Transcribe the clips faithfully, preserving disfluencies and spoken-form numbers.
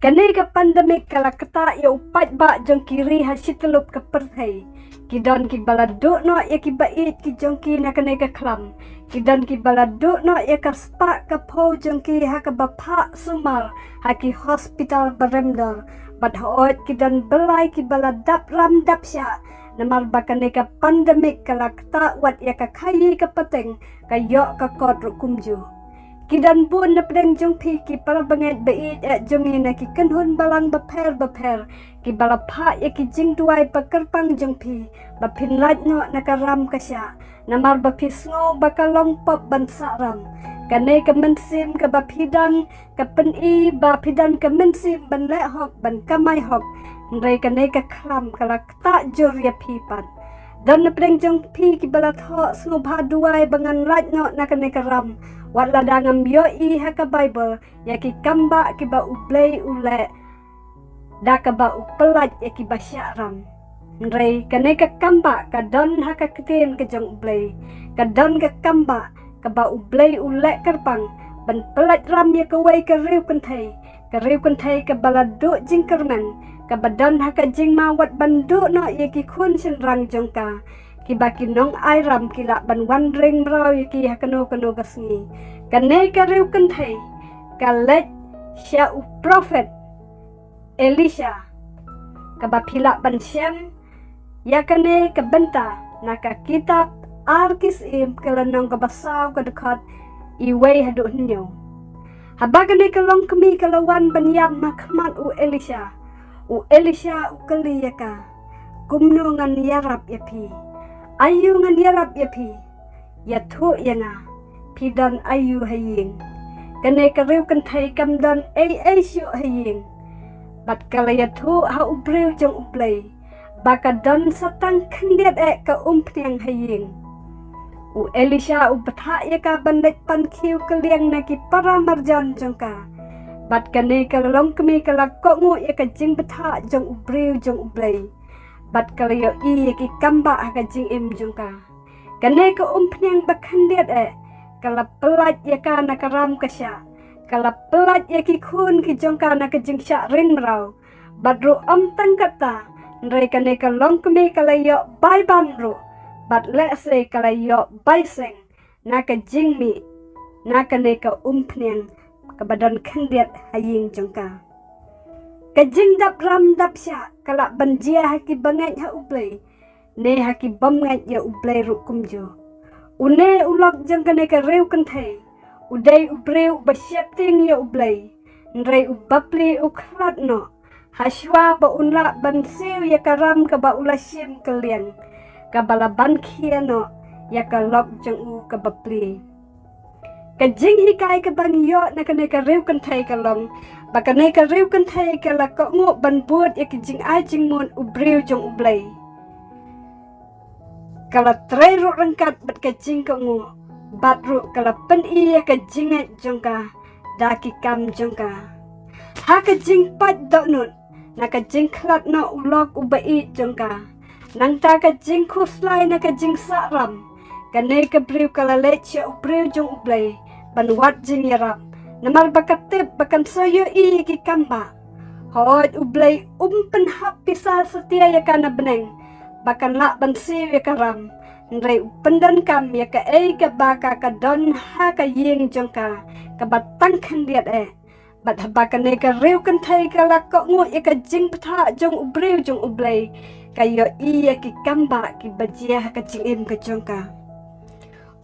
Kane ka pandemic ka la ktah ïa u paidbah jong ki ri ha shityllup ka pyrthei. Ki don ki ba la duh noh ïa ki ba ïeit ki jong ki na kane ka khlam. Ki don ki ba la duh noh ïa ka spah ka phew jong ki ha ka ba phah sumar ha ki hospital ba rem dor. Bad hooid ki don bylli ki ba la dap ram dap shah. Namar ba kane ka pandemic ka la ktah wat ïa ka khaïi ka pateng, ka ïoh ka kot ruh kumjuh. Ki don bun na pdeng jong phi ki para bangeit ba ïeit eh jong ngi na ki kynhun balang bapher bapher, ki ba la phah ïa ki jingduwai ba kyrpang jong phi, ba phin lait noh na ka ram ka shah. Namar ba phi sngew ba ka long pop ban sah ram. Kane ka mynsiem ka ba phi don, ka pyni ba phi don ka mynsiem ban leh hok, ban kamai hok. Hynrei kane ka khlam ka la ktah jur ïa phi pat. Don na pdeng jong phi ki ba la thoh sngewbha duwai ba ngan lait noh na kane ka ram. Wat lada ngam ïohi ha ka Baibl ïa ki kambah ki ba U Blei u leh da ka ba u pyllait ïa ki ba shah ram. Hynrei kane ka kambah ka don ha ka ktien ka jong U Blei. Ka don ka kambah ka ba U Blei u leh kyrpang ban pyllait ram ïa kawei ka riewkynthei. Ka riewkynthei ka ba la duh jingkyrmen, ka ba don ha ka jingma wat ban duh noh ïa ki khun shynrang jong ka. Ki ba ki nong ai ram ki lah ban wan ring mraw ïa ki ha kano kano ka sngi. Kane ka riewkynthei ka leit sha u prophet Elisha, ka ba phi lah ban shem ïa kane ka bynta na ka kitab Ar Ki Syiem ka lynnong ka ba saw ka dkhot wei haduh hynñiew. Haba kane ka longkmie ka la wan ban ïam ha khmat u Elisha, u Elisha u kylli ïa ka, kumno ngan ïarap ïa phi? Aïu ngan ïarap ïa phi? Ïathuh ïa nga, phi don aïu ha ïing? Kane ka riewkynthei kam don ei ei shuh ha ïing. Bad ka la ïathuh ha u briew jong U Blei ba ka don sa tang khyndiat eh ka umphniang ha ïing. U Elisha u bthah ïa ka ban leit pan khiew kylliang na ki para marjan jong ka. Bad kane ka longkmie ka la kohnguh ïa ka jingbthah jong u briew jong U Blei. Bad ka la ïohi ïa ki kambah ha ka jingim jong ka. Kane ka umphniang ba khyndiat eh ka la pyllait ïa ka na ka ram ka shah. Ka la pyllait ïa ki khun ki jong ka na ka jingshah ring mraw. Bad ruh ym tang katta, hynrei kane ka longkmie ka la ïoh bai bam ruh. Bad lehse ka la ïoh bai seng na ka jingmih na kane ka umphniang ka ba don khyndiat ha ïing jong ka. Ka jingdap ram dap shah ka lah ban jia ha ki bangeit ha U Blei, ne ha ki bym ngeit ïa U Blei ruh kumjuh. Une u lok jong kane ka riewkynthei u dei u briew ba sheptieng ïa U Blei, hynrei u bapli u khlad noh ha shuwa ba un lah ban siew ïa ka ram ka ba u la shim kylliang, ka ba la ban khia noh ïa ka lok jong u ka bapli. Ka jinghikai ka ba ngi ïoh na kane ka riewkynthei ka long ba kane ka riewkynthei ka la kohnguh ban bud ïa ka jingai jingmut u briew jong U Blei. Ka la trei ruh ryngkat bad ka jingkohnguh, bad ruh ka la pyni ïa ka jingngeit jong ka da ki kam jong ka. Ha ka jingpait dohnud na ka jingkhlad noh u lok u ba ïeit jong ka, nangta ka jingkhuslai na ka jingsah ram, kane ka briew ka la leit sha u briew jong U Blei ban wad jingïarap, namar ba ka tip ba kan sa ïohi ïa ki kambah. Hooid, U Blei um pynhap pisa satia ïa ka na bneng ba kan lah ban siew ïa ka ram, hynrei u pyndonkam ïa kaei ka ba ka ka don ha ka ïing jong ka ka ba tang khyndiat eh. Bad haba kane ka riewkynthei ka la kohnguh ïa ka jingbthah jong u briew jong U Blei, ka ïohi ïa ki kambah ki ba jia ha ka jingim ka jong ka.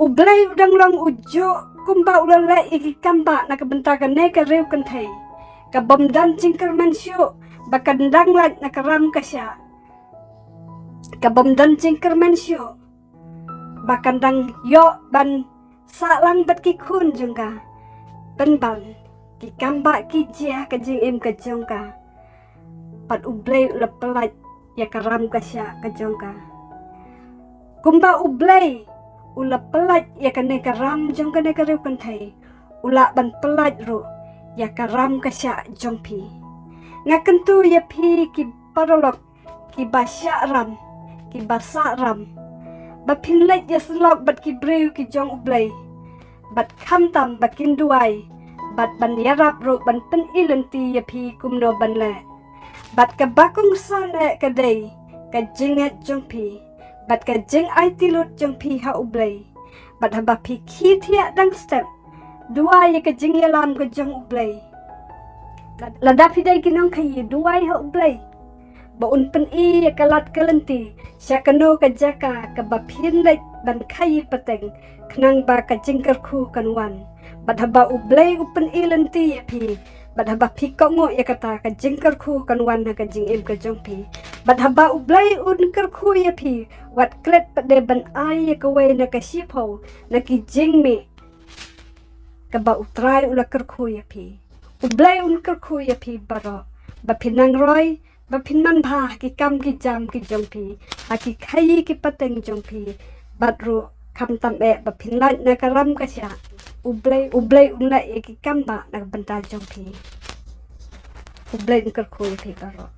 U Blei u dang long u juh kumba u la leh ïa ki kambah na ka bynta kane ka riewkynthei. Ka bym don jingkyrmen shuh ba kan dang lait na ka ram ka shah. Ka bym don jingkyrmen shuh ba kan dang ïoh ban sah lang bad ki khun jong ka. Pynban ki kambah ki jia ha ka jingim ka jong ka. Bad U Blei u la pyllait ïa ka ram ka shah ka jong ka. Kumba U Blei u la pyllait ïa kane ka ram jong kane ka riewkynthei, u lah ban pyllait ruh ïa ka ram ka shah jong phi. Nga kyntu ïa phi ki paralok ki ba shah ram, ki ba sah ram, ba phin leit ïasyllok bad ki briew ki jong U Blei, bad khamtam ba kin duwai bad ban ïarap ruh ban pyni lynti ïa phi kumno ban leh. Bad kaba kongsan eh ka dei ka jingngeit jong phi bad ka jingaiti lut jong phi ha U Blei. Bad haba phi khie thiah dang step, duwai ïa ka jingïalam ka jong U Blei. Lada phi dei ki nongkhaïi, duwai ha U Blei ba un pyni ïa ka lad ka lynti sha kano ka jaka kaba phin leit ban khaïi pateng, khnang ba ka jingkyrkhu kan wan. Bad haba U Blei u pyni lynti ïa phi, bad haba phi kohnguh ïa kata, ka jingkyrkhu kan wan ha ka jingim ka jong phi. Bad haba U Blei un kyrkhu ïa phi, wat klet pat de ban ai ïa kawei na ka shiphew na ki jingmih kaba U Trai u la kyrkhu ïa phi. U Blei un kyrkhu ïa phi baroh, ba phin nang roi, ba phin manbha ha ki kam ki jam ki jong phi, ha ki khaïi ki pateng jong phi. Bad ruh khamtam eh ba phin lait na ka ram ka shah, U Blei, U Blei un leh ïa ki kam bah na ka bynta jong phi. U Blei un kyrkhu ïa phi baroh.